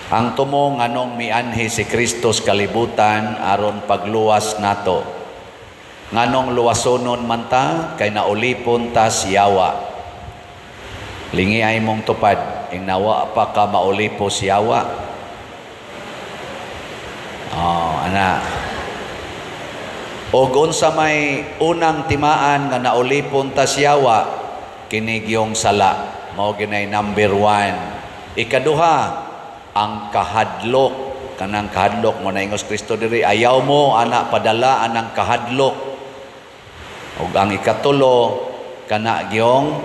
Ang tumo nganong mianhi si Kristo sa kalibutan aron pagluwas nato. Nganong luwasonon man ta? Kay naulipon ta sa yawa. Lingi ay mong tupad, ing nawa pa ka maulipo sa yawa. Oh, ana. Og unsa may unang timaan nga naulipon ta sa yawa, kini gyung sala. Mao ginay number 1. Ikaduha, ang kahadlok. Kanang kahadlok mo na ingos Kristo diri, ayaw mo ana padala anang kahadlok. Ug ang ikatulo, kana gyung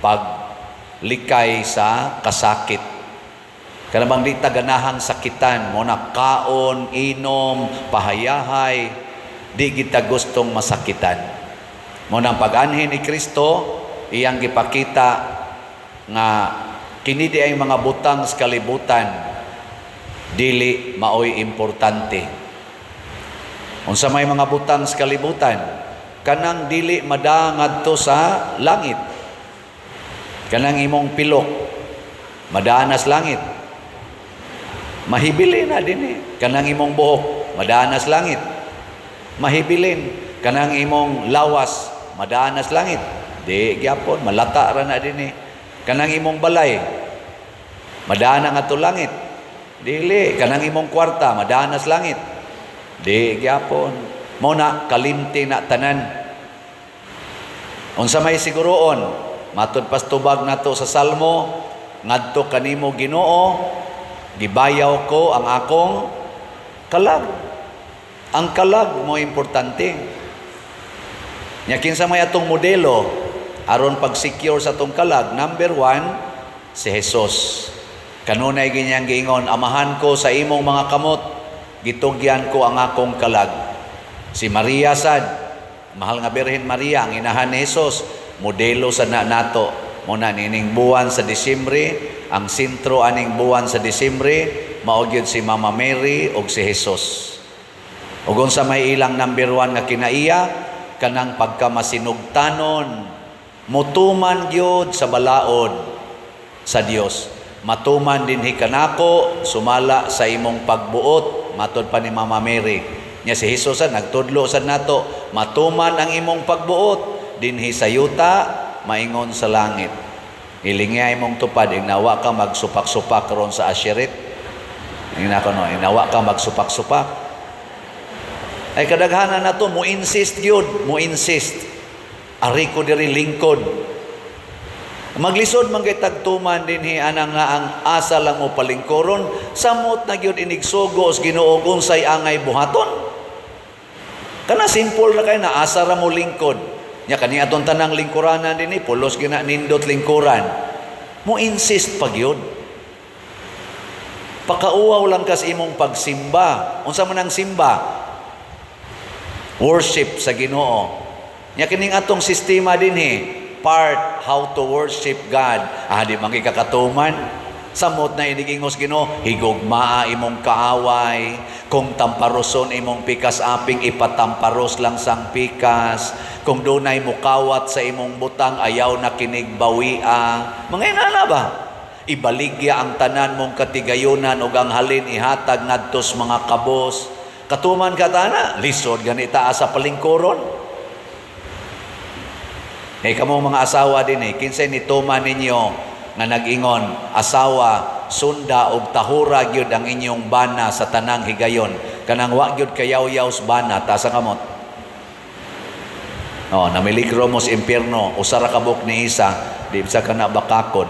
paglikay sa kasakit. Kana bang di ta ganahang sakitan mo na kaon, inom, pahayahay, di kita gustong masakitan. Mo nang pag-anhi ni Kristo, iyang gipakita nga kini di ay mga butang sa kalibutan dili maoy importante. Unsa may mga butang sa kalibutan? Kanang dili mada ngadto sa langit. Kanang imong pilok madaanas langit. Mahibilin na din eh. Kanang imong buhok madaanas langit. Mahibilin. Kanang imong lawas madaanas langit. Di gyapon, malata ra na din eh. Kanang imong balay madana ngadto langit. Dili. Kanang imong kwarta madaanas langit. Di gyapon. Mao na kalimti na tanan. Unsa may siguroon? Matud pas tubag nato sa Salmo, ngadto kanimo, Ginoo, gibayaw ko ang akong kalag. Ang kalag mo importante. Nya kinsa may atong modelo aron pag-secure sa atong kalag? Number 1, si Jesus. Kanunay ginyang giingon, "Amahan ko, sa imong mga kamot gitugyan ko ang akong kalag." Si Maria sad, mahal nga Birhen Maria, ang inahan ni Jesus, modelo sa na nato. Muna nining buwan sa Disyembre, ang sentro aning buwan sa Disyembre, mao gyud si Mama Mary ug si Jesus. Ug unsa may ilang number 1 nga kinaiya? Kanang pagkamasinugtanon, mutuman gyud sa balaod sa Dios. "Matuman dinhi kanako sumala sa imong pagbuot," matod pa ni Mama Mary. Nya si Jesus sad nagtudlo sad nato, "Matuman ang imong pagbuot dinhi sa yuta maingon sa langit." Ilingay imong tupad ing nawa ka magsupak-supak ron sa asherit. Ingna ko no, inawa ka magsupak-supak. Ay kadaghanan na to, mo insist gyud, mo insist. Ari ko diri lingkod. Maglisod man kay tagtuman dinhi anang nga ang asa lang mo palingkuron, samot na gyud inigsugo sa Ginoo unsay angay buhaton. Kana simple na kay na asa ra mo lingkod. Nya kani atong tanang lingkuranan dinhi pulos gina nindot lingkuran. Mo insist pa gyud. Pakauwaw lang kas imong pagsimba. Unsa man ang simba? Worship sa Ginoo. Nya kining atong sistema dinhi, part how to worship God. Ah, di man kakatuman. Samot na inigingos Ginoo, higugmaa imong kaaway. Kung tamparoson imong pikas aping, ipatamparos lang sang pikas. Kung dunay mukawat sa imong butang, ayaw na kinig bawia. Mga inana ba? Ibaligya ang tanan mong katigayunan ug ang halin ihatag ngadtos mga kabos. Katuman ka tana, lisod ganita sa palingkuron. Eh kamo mga asawa din eh, kinsay nituman ninyo nga nag-ingon, "Asawa, sunda og tahura gyud ang inyong bana sa tanang higayon. Kanang wa gyud kayawyaw sa bana," taas ang kamot. Oh, namiligro mo sa impyerno, usa ra ka buok ni isa, di sa ka na bakakon.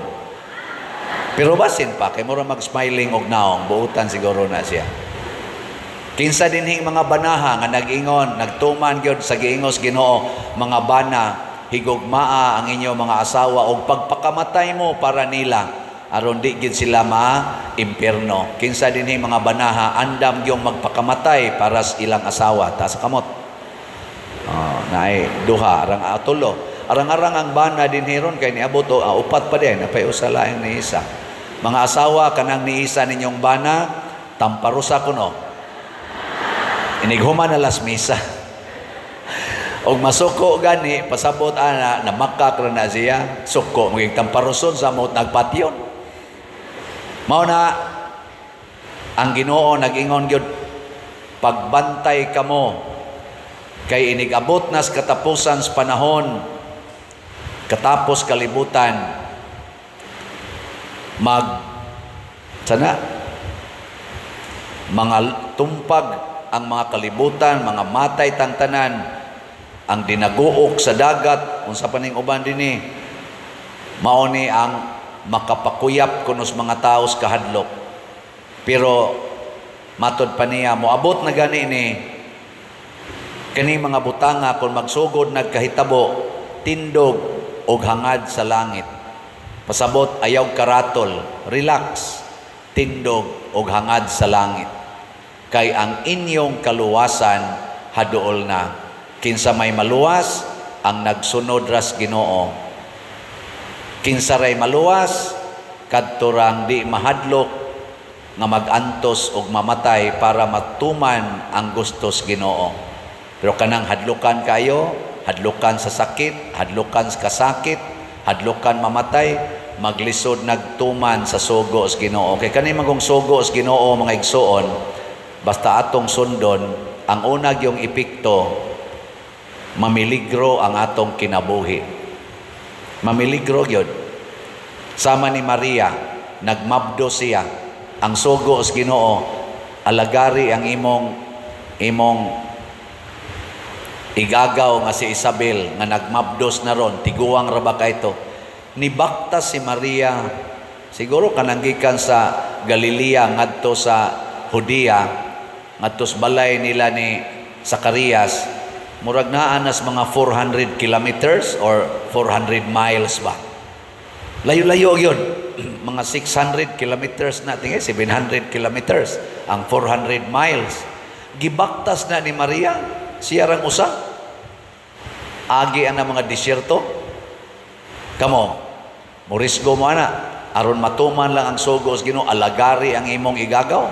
Pero basin pa, kay mura mag-smiling og naong, buutan siguro na siya. Kinsa dinhing mga banaha nga nag-ingon, nagtuman gyud sa giingos Ginoo, "Mga bana, higugmaa ang inyong mga asawa og pagpakamatay mo para nila aron di gid sila ma impyerno"? Kinsa dinhi mga banaha andam gyung magpakamatay para sa ilang asawa? Taas kamot. Oh, naay duha, arang atulo. Arang-arang ang bana dinhi ron kay niabot o upat pa din, napay usa laing ni isa. Mga asawa, kanang ni isa ninyong bana, tamparosa kuno. Inighuman na las misa. Og masuko gani, pasabot ana, namakak ra na siya, suko, maging tamparoson sa mot nagpatyon. Mao na, Ang Ginoo nag-ingon gyud, "Pagbantay kamo kay inig-abot nas katapusan sa panahon, katapos kalibutan, mag sana mga tumpag ang mga kalibutan, mga matay tang tanan, ang dinaguok sa dagat, unsa pa ning uban dinhi." Mao ni ang makapakuyap kuno sa mga tao sa kahadlok. Pero matod pa niya, moabot na gani ni kani mga butanga, kung magsugod nagkahitabo, tindog og hangad sa langit. Pasabot, ayaw karatol, relax, tindog og hangad sa langit. Kay ang inyong kaluwasan haduol na. Kinsa may maluwas? Ang nagsunod ras Ginoo. Kinsa ray maluwas? Kadto rang di mahadlok nga magantos og mamatay para matuman ang gustos Ginoo. Pero kanang hadlukan kayo, hadlukan sa sakit, hadlukan sa kasakit, hadlukan mamatay, maglisod nagtuman sa sugo sa Ginoo. Kay kani magong sugo sa Ginoo, mga igsuon, basta atong sundon, ang unag yung epekto, mamiligro ang atong kinabuhi. Mamiligro gyud. Sama ni Maria, nagmabdo siya. Ang sugo sa Ginoo, alagari ang imong igagaw nga si Isabel nga nagmabdos na ron, tiguang ra ba kayto. Nibaktas si Maria, siguro kanang gikan sa Galilea ngadto sa Judea, ngadto sa balay nila ni Zacarias, murag naa nas mga 400 kilometers or 400 miles ba. Layo-layo yun. Mga 600 kilometers na, tingin, 700 kilometers, ang 400 miles. Gibaktas na ni Maria, siya rang usa. Agi ang mga disyerto. Kamo, morisgo mo ana, aron matuman lang ang sugo sa Ginoo, alagari ang imong igagaw.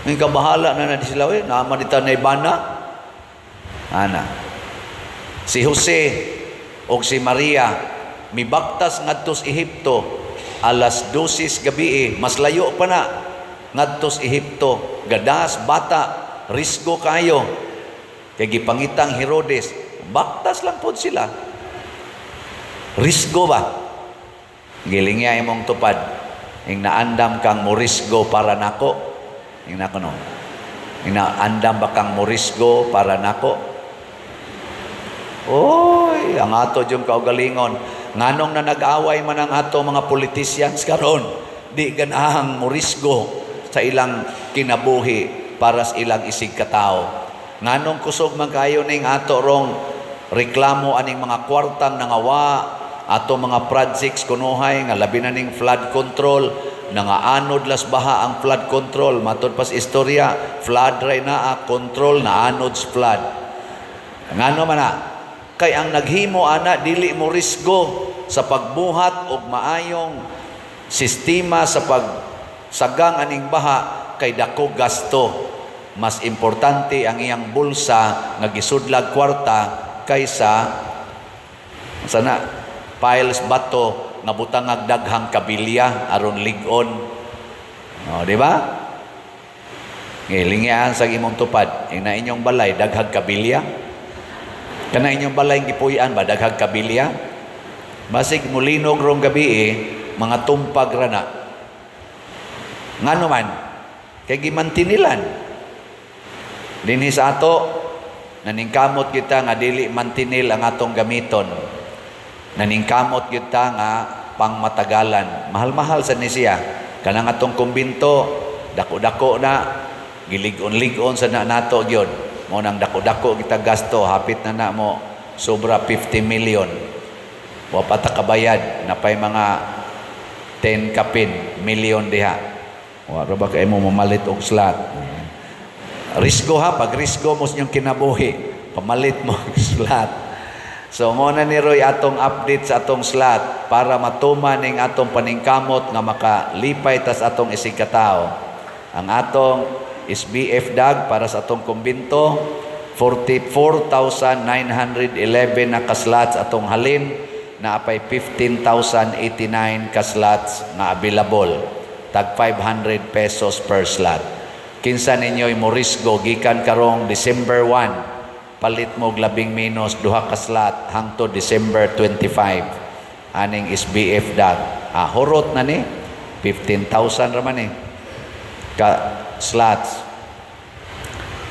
May kabahala na na di sila, eh, naman ita na ibana. Ana. Si Jose o si Maria mibaktas ngadto sa Ehipto alas 12 gabi eh, mas layo pa na ngadto sa Ehipto, gadas bata, risgo kayo kay gipangitang Herodes. Baktas lang pod sila, risgo ba. Gilingya imong tupad ing naandam kang morisgo para nako. Ing nako no, ing naandam ba kang morisgo para nako? Oy, ang ato yung kaugalingon. Nganong na nag-away man ang ato mga politicians karon, di ganahang morisgo sa ilang kinabuhi para sa ilang isig katao. Nganong kusog man kayo ning ato rong reklamo aning mga kwartang nangawa, ato mga projects kunuhay nga labi na ning flood control, nangaanod las baha ang flood control. Matod pas istorya, flood ray naa control, naanod sa flood. Ngano man na? Kay ang naghimo ana dili mo risgo sa pagbuhat og maayong sistema sa pagsagang aning baha kay dako gasto. Mas importante ang iyang bulsa nga gisudlag kwarta kaysa sana piles bato nga butangag daghang kabilya aron lig-on. O, di ba? Ngilingian sa imong tupad, ina inyong balay daghag kabilya. Kana inyong balay gipuy-an ba daghag kabilya? Basig mulinog rong gabi eh, mga tumpag ra na. Ngano man? Kay gimantinilan. Dinhi sa ato, naningkamot kita nga dili mantinil ang atong gamiton. Naningkamot kita nga pangmatagalan. Mahal-mahal sa ni siya. Kanang atong kumbinto, dako-dako na, gilig-on-lig-on sa na nato gyud. Mo nang dako-dako kita gasto, hapit na na mo sobra 50 million. Wa pa ta kabayad, napay mga 10 kapin million diha. Wa ra ba kay mo mamalit og slot? Risgo ha, pag risgo mo sa inyong kinabuhi, pamalit mo og slot. So mo na ni Roy atong update sa atong slot para matuman ning atong paningkamot nga makalipay tas atong isig katao. Ang atong SBF dag para sa atong kumbinto, 44,911 na ka-slots atong halin, na apay 15,089 ka-slots nga available. Tag 500 pesos per slot. Kinsa ninyo'y morisgo gikan karong December 1, palit mo og labing menos duha ka slot hangtod December 25 aning SBF dot. Ah, hurot na ni, 15,000 ra man ni ka slots.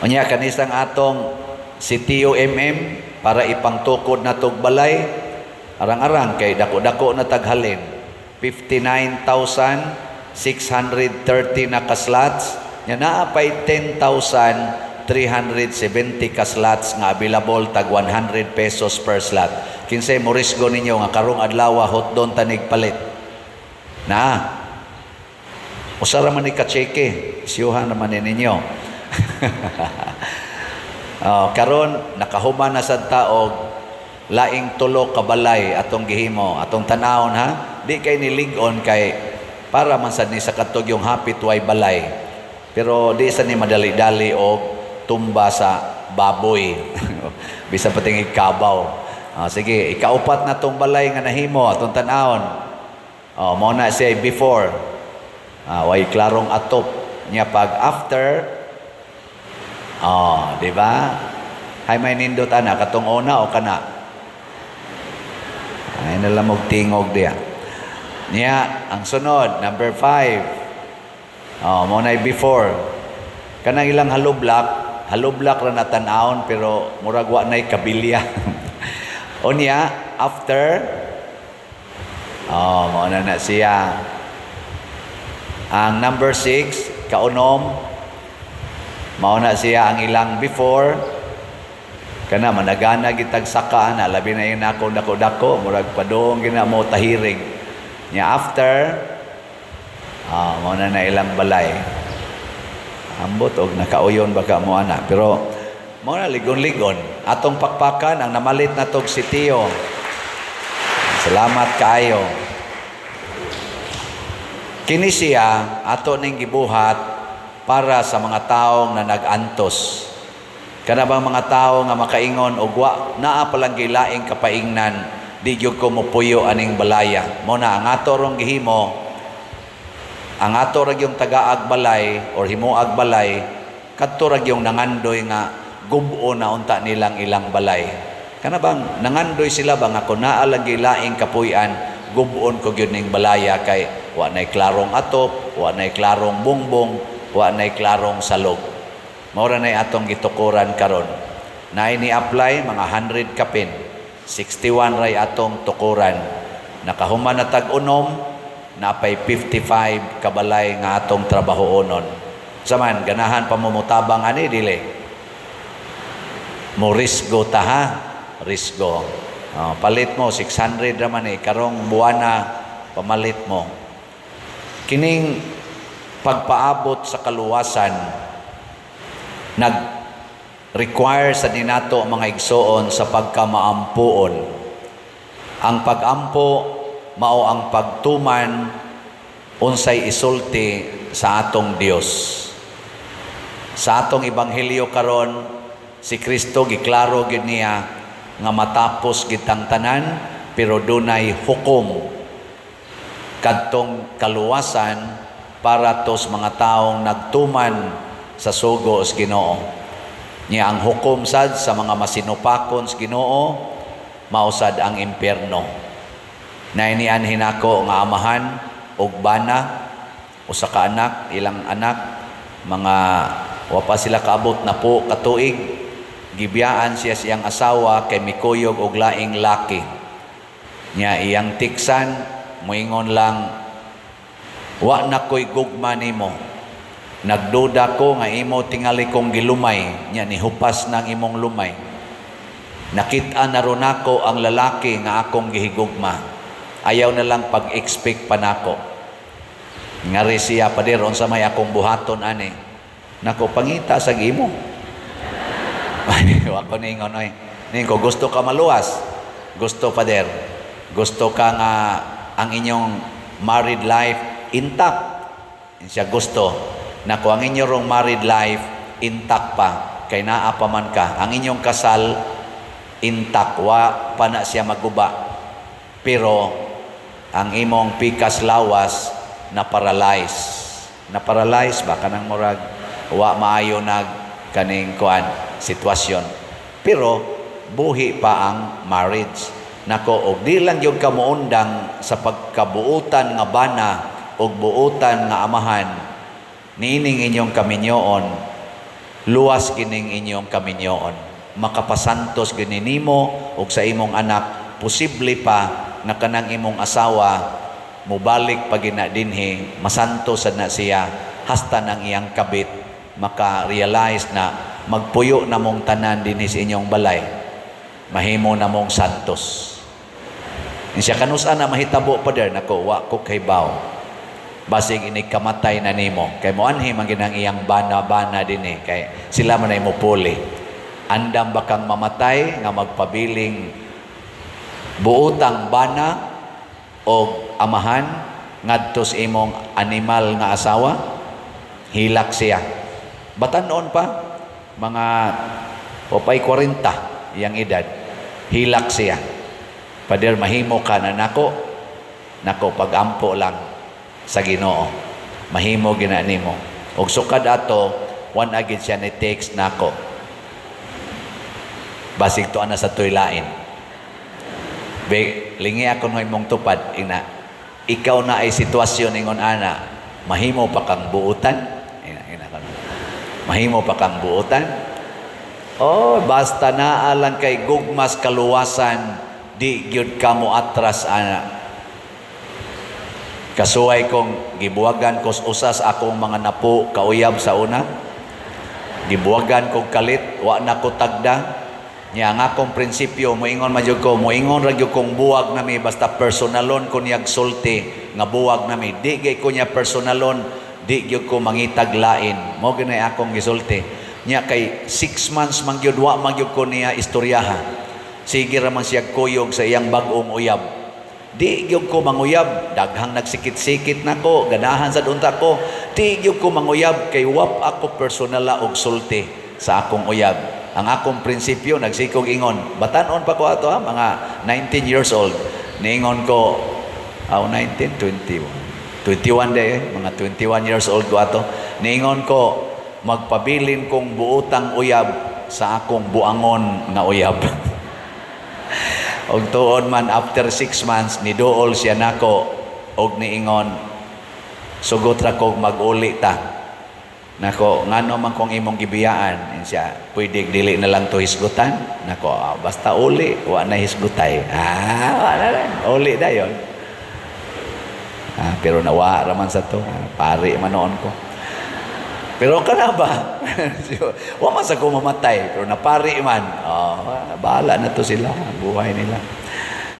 Unya kanisang atong si TUMM para ipangtukod na tog balay, arang-arang kay dako-dako na taghalin, 59,630 na ka slots. Nya naa pay 10,370 ka slots nga available, tag 100 pesos per slot. Kinsay morisgo ninyo nga karong adlaw hotdon tanig palit na usa ra man ni ka tseke, isyuhan naman ni ninyo. Oh, karon nakahuman na sad ta og laing tulo ka balay atong gihimo, atong tan-awon ha. Di kay nilig-on kay para man sad ni sa katog yung hapit way balay. Pero di sa ni madali-dali og tumba sa baboy. Bisan patingig kabaw. Ah, sige, ikaupat na tong balay nga nahimo, atong tan-awon. Oh, mao na siya before. Ah, way klarong atop niya. Pag after. Oh, di ba? Hay may nindot ana, katong una o kana? Ay na lang og tingog diya. Niya, ang sunod, number 5. Oh, mao na before. Kanang ilang hollow block, hollow block ra na tan-awon pero murag wa nay kabilya. Unya, after. Oh, mao na na siya. Ang number 6, kaunom, mao na siya ang ilang before. Kana managana gitag saka na labi na yun ako dako-dako, murag padung gina mo tahirig. Nya after, ah, mao na na ilang balay. Ambot og nakauyon baka mo ana, pero mao na ligon-ligon. Atong pakpakan ang namalit na tog si Tio. Salamat kaayo. Kini siya ato ning gibuhat para sa mga tawo nga nag-antos. Kana bang mga tao nga makaingon og wa naa palang gilaing kapaingnan, di gyud ko mopuyo aning balaya. Mo na ang ato rong gihimo, ang ato ra gyung tagaag balay or himuag balay, kadto ra gyung nangandoy nga gub-o na unta nilang ilang balay. Kana bang nangandoy sila ba nga kung naa lang gilaing kapuy-an, gub-on ko gyud ning balaya kay wa nay klarong atop, wa nay klarong bungbong, wa nay klarong salog. Mao ra nay atong gitukuran karon. Naay ni apply mga 100 kapin. 61 ray atong tukuran. Nakahuman na tag-unom, napay 55 kabalay nga atong trabahoonon. Saman, ganahan pa mo motabang ani, dili? Mo risgo ta ha? Risgo. Oh, palit mo 600 ra man eh karong buwana, pamalit mo. Kining pagpaabot sa kaluwasan nag require sa dinato, mga igsoon, sa pagkamaampuon. Ang pagampo mao ang pagtuman unsay isulti sa atong Dios. Sa atong ebanghelyo karon, si Kristo giklaro gid niya nga matapos gitang tanan pero dunay hukom, kadtong kaluwasan para tos mga taong nagtuman sa sugo sa Ginoo. Nya ang hukom sad sa mga masinupakon sa Ginoo mao sad ang impyerno. Nainian hinako nga amahan ug bana, usa ka anak, ilang anak, mga wa pa sila kaabot na po katuig, gibiyaan siya siyang asawa kay mikuyog og laing laki. Nya iyang tiksan moingon lang, "Wa na ko'y gugma nimo. Nagduda ko nga imo tingali kong gilumay, nya nihupas ng imong lumay. Nakita na ron ako ang lalaki nga akong gihigugma. Ayaw na lang pag-expect pa nako." Ngari siya, "Pader, unsa may akong buhaton ani?" "Nako, pangita sa imo." Wa ko ningon oy. Ning ko, "Gusto ka maluwas?" "Gusto, pader." "Gusto ka nga ang inyong married life intact?" Siya, "Gusto." "Nako, ang inyong rong married life intact pa kay naa pa man ka. Ang inyong kasal intact, wa pa na siya maguba. Pero ang imong pikas lawas na paralyze. Na paralyze ba, kanang murag wa maayo nag kaning kuan sitwasyon. Pero buhi pa ang marriage. Nako, og di lang gyud ka moundang sa pagkabuutan nga bana og buutan nga amahan niining inyong kaminyoon, luwas kining inyong kaminyoon. Makapasantos gini nimo og sa imong anak. Posible pa nga kanang imong asawa mobalik pa gina dinhi, masantos sad na siya hasta nang iyang kabit maka-realize na magpuyo na mong tanan dinhi sa inyong balay, mahimo na mong santos. Siya kanusa na mahitabo pa der? Nako, wa ko kahibaw. Basig ini kamatay na nimo kay moanhi man ginang iyang bana-bana dinhi kay sila man ay mopuli. Andam ba kang mamatay nga magpabiling buutang bana o amahan ngadto sa imong animal nga asawa? Hilak siya. Batanon pa, mga opay 40 iyang edad. Hilak siya. "Pader, mahimo ka na nako." Nako, pagampo lang sa Ginoo, mahimo gina nimo. Og sukad ato, wa na gyud siya ni text nako. Basig tuwa na sa tuylain. Be, lingi ako no imong tupad ina. Ikaw na ay sitwasyon ingon ana, mahimo pa kang buutan? Ina, ina ka. Mahimo pa kang buutan? Oh, basta naa lang kay gugmas kaluwasan, di gyud ka mo atras ana. Kasuway kong gibuwagan ko usas akong mga napo kauyab sa una. Gibuwagan kog kalit, wa na ko tagda. Nya ang akong prinsipyo, moingon man jud ko, moingon ra gyud kong buwag nami basta personalon ko niyag sulti nga buwag nami. Di gyud ko niya personalon, di gyud ko mangitag lain. Mo gyud akong gisulti. Nya kay 6 months man gyud wa man gyud ko niya istoryaha. Sige ra man siya kuyog sa iyang bag-ong uyab. Di gyud ko manguyab, daghang nagsikit-sikit nako, ganahan sa unta ko. Di gyud ko manguyab kay wap ako personal og sulti sa akong uyab. Ang akong prinsipyo, nagsikog ingon, batanon pa ko ato ha, mga 19 years old. Niingon ko, aw 19, 21. 21 day eh, mga 21 years old ko ato. Niingon ko, magpabilin kong buutang uyab sa akong buangon nga uyab. Og tuon man, after 6 months, niduol siya nako og niingon, "Sugot ra kog mag-uli ta." Nako, ngano man kong imong gibiyaan? Siya, "Pwede dili na lang to hisgutan." Nako, ah, basta uli, wa na hisgutay. Ah, wa na lang. Uli dayon. Ah, pero nawa raman sa to. Ah, pari man noon ko. Pero kana ba? Wa man sa ko mamatay, pero napari man. Oh, bahala na to sila, buhay nila.